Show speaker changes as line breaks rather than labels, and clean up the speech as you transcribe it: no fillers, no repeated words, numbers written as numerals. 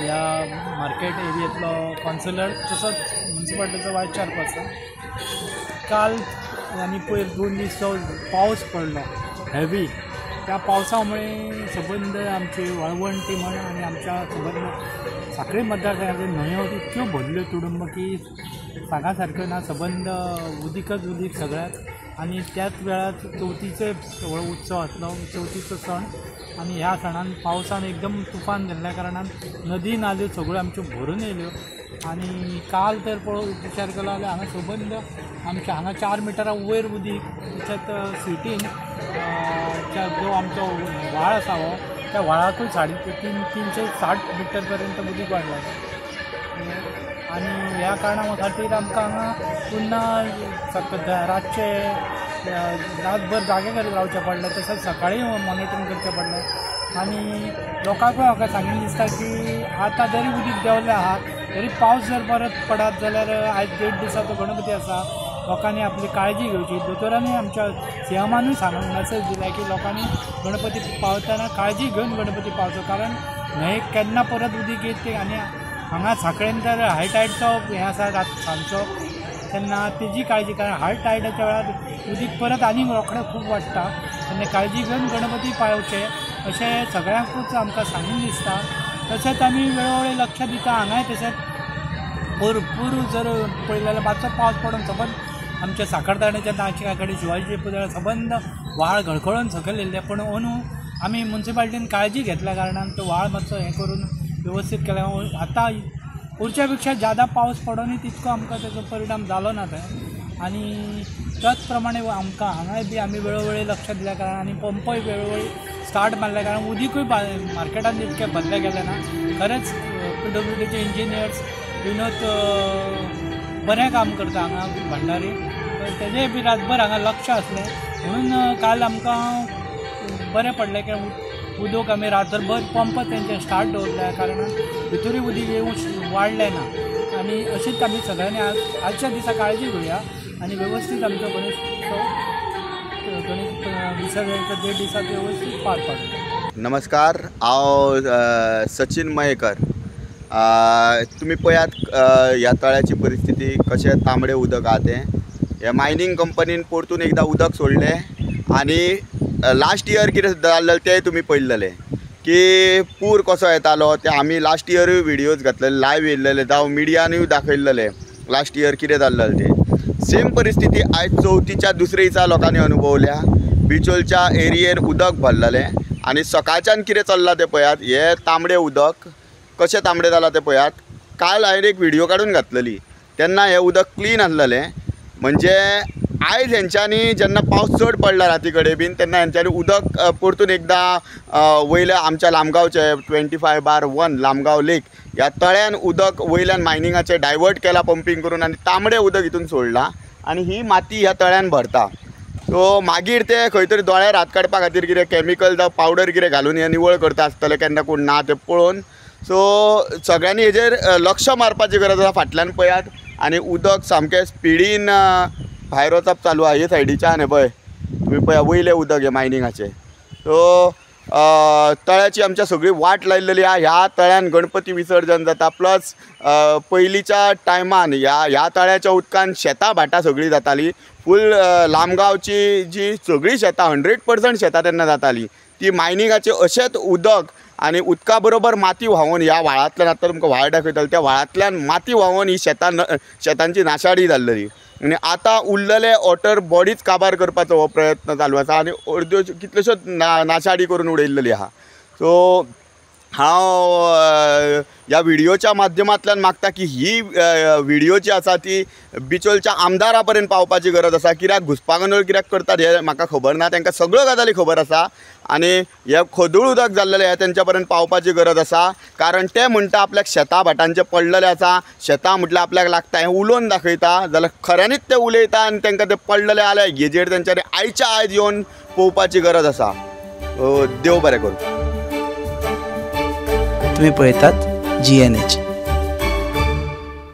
ह्या market एरियेंतलो councillor तसोच म्युनिसिपालिटीचो voice chairperson. काल आनी पयर 2 दीस जो पावस पडलो हेवी, त्या पावसा मुळे सबंद आमची वाळवंटी म्हण आनी आमच्या सबंद साखळी मतदारसंघातल्यो न्हंयो इतक्यो भरल्यो तुडुंब की सांगा सारक्यो ना, सबंद उदीकच उदीक सगळ्याक। आनी त्याच वेळार चवथीचो उत्सव आसलो, चवथीचो सण, आनी ह्या सणान पावसान एकदम तुफान जाल्ल्या कारणान नदी नाल्यो सगळ्यो आमच्यो भरून येयल्यो। आनी काल तर पळोव विचार केलो जाल्यार हांगा सबंद आमच्या हांगा 4 मिटरां वयर उदीक, तशेंच सिटीन जो आमचो व्हाळ आसा हो त्या व्हाळाकूय 360 मिटर पर्यंत उदीक वाडलां। आनी ह्या कारणा खातीर आमकां हांगा पुन्हा रातचे रातभर जागे करीत रावचें पडलें, तशेंच सकाळीं मॉनिटरींग करचें पडलें। आनी लोकांकूय म्हाका सांगीन दिसता की आतां जरी उदीक देंवलें आहा तरी पावस जर परत पडत जाल्यार आयज 1.5 दिसाचो गणपती आसा, लोकांनी आपली काळजी घेवची। दोतोरांनी आमच्या सीएमानूय सांगून मेसेज दिला की लोकांनी गणपती पावतना काळजी घेवन गणपती पावचो, कारण न्हंयेक केन्ना परत उदीक येत ते। आनी हांगा साखळेन तर हाय टायडचो हें आसा रात सांजचो, तेन्ना तेजी काळजी, कारण हाय टायडाच्या वेळार उदीक परत आनीक रोखडें खूब वाडटा, तेन्ना काळजी घेवन गणपती पावचे अशें सगळ्यांकूच आमकां सांगून दिसता। तशेंच आमी वेळोवेळी लक्ष दिता हांगाय, तशेंच भरपूर जर पळयलें जाल्यार मातसो पावस पडून सबंद आमच्या साखरदाण्याच्या नाशिका कडेन शिवाजी पुतळा सबंद व्हाळ घळखळून सकयल येयल्ले, पूण अंदू आमी म्युनिसिपालिटीन काळजी घेतल्या कारणान तो व्हाळ मातसो हें करून व्यवस्थीत केल्या। आतां उरच्या पेक्षा ज्यादा पावस पडोनूय तितको आमकां तेजो परिणाम जालो ना थंय। आनी त्याच प्रमाणे आमकां हांगाय बी आमी वेळोवेळी लक्ष दिल्या कारणान आनी पंपय वेळोवेळी स्टार्ट मारल्या कारणान उदीकूय मार्केटान तितकें भरलें गेलें ना। खरेंच PWDचे इंजिनियर्स विनोद बरें काम करता हांगा भंडारी, तेजें बी रातभर हांगा लक्ष आसलें म्हणून काल आमकां बरें पडलें की उदक आमी रातभर पंप तेंचे स्टार्ट दवरल्या कारणान भितरूय उदीक येवंक वाडलें ना। आनी अशीच आमी सगळ्यांनी आजच्या दिसा काळजी घेवया आनी वेवस्थीत आमचो गणेश उत्सव गणेश विसर्जनाच्या 1.5 दिसात व्यवस्थीत पार पाडूया।
नमस्कार, हांव सचिन मयेकर। तुमी पळयात ह्या तळ्याची परिस्थिती कशें तांबडें उदक आहा तें। ह्या मायनींग कंपनीन परतून एकदां उदक सोडलें आनी लास्ट इयर कितें जाल्लें तें तुमी पळयल्लें की पूर कसो येतालो तें आमी लास्ट इयरूय व्हिडियोज घातलेले, लायव्ह येयल्लेले, जावं मिडियानूय दाखयल्लेलें लास्ट इयर कितें जाल्लें तें। सेम परिस्थिती आयज चवथीच्या दुसरे दिसा लोकांनी अनुभवल्या। बिचोलच्या एरियेर उदक भरलेलें आनी सकाळच्यान कितें चल्लां तें पळयात, हें तांबडें उदक कशें तांबडें जालां तें पळयात। काल हांवें एक व्हिडियो काडून घातलेली तेन्ना हें उदक क्लीन आसलेलें, म्हणजे आयज हेंच्यांनी जेन्ना पावस चड पडला राती कडेन बीन तेन्ना हेंच्यांनी उदक परतून एकदां वयल्या आमच्या लामगांवचे 25/1 लामगांव लेक ह्या तळ्यान उदक वयल्यान मायनिंगाचें डायवर्ट केलां पंपींग करून आनी तांबडें उदक हितून सोडलां आनी ही माती ह्या तळ्यान भरता। सो मागीर ते खंय तरी दोळ्यार हात काडपा खातीर कितें कॅमिकल जावं पावडर कितें घालून हें निवळ करता आसतलें केन्ना कोण ना तें पळोवन। सो सगळ्यांनी हेजेर लक्ष मारपाची गरज आसा। फाटल्यान पळयात आनी उदक सामकें स्पिडीन भायर वचप चालू आहा हे सायडीच्यान, हें पळय तुमी पळया वयलें उदक हें मायनिंगाचें। सो तळ्याची आमच्या सगळी वाट लायिल्ली आहा। ह्या तळ्यान गणपती विसर्जन जाता, प्लस पयलींच्या टायमान ह्या तळ्याच्या उदकान शेतां भाटां सगळीं जातालीं। फूल लामगांवची जी सगळीं शेतां 100% शेतां तेन्ना जातालीं, ती मायनिंगाचें अशेंच उदक आनी उदका बरोबर माती व्हांवून ह्या व्हाळांतल्यान, आतां तुमकां व्हाळ दाखयतलो, त्या व्हाळांतल्यान माती व्हांवून ही शेतांची नाशाडी जाल्ली आनी आतां उरलेले वॉटर बॉडीच काबार करपाचो हो प्रयत्न चालू आसा आनी अर्द्यो कितल्योश्योच नाशाडी करून उडयल्ली आहा। सो हांव ह्या व्हिडियोच्या माध्यमांतल्यान मागता की ही व्हिडियो जी आसा ती बिचोलच्या आमदारा पर्यंत पावपाची गरज आसा। कित्याक घुसपागोंदळ कित्याक करतात हें म्हाका खबर ना, तांकां सगळ्यो गजाली खबर आसा आनी हें खदूळ उदक जाल्लें हें तेंच्या पर्यंत पावपाची गरज आसा, कारण ते म्हणटा आपल्याक शेतां भाटांचें पडलेलें आसा, शेतां म्हटल्यार आपल्याक लागता हें उलोवन दाखयता जाल्यार खऱ्यांनीच ते उलयता आनी तांकां तें पडलेलें जाल्यार हेजेर तेंच्यांनी आयच्या आयज येवन पळोवपाची गरज आसा। देव बरें करूं।
तुम्ही पळयतात GNH।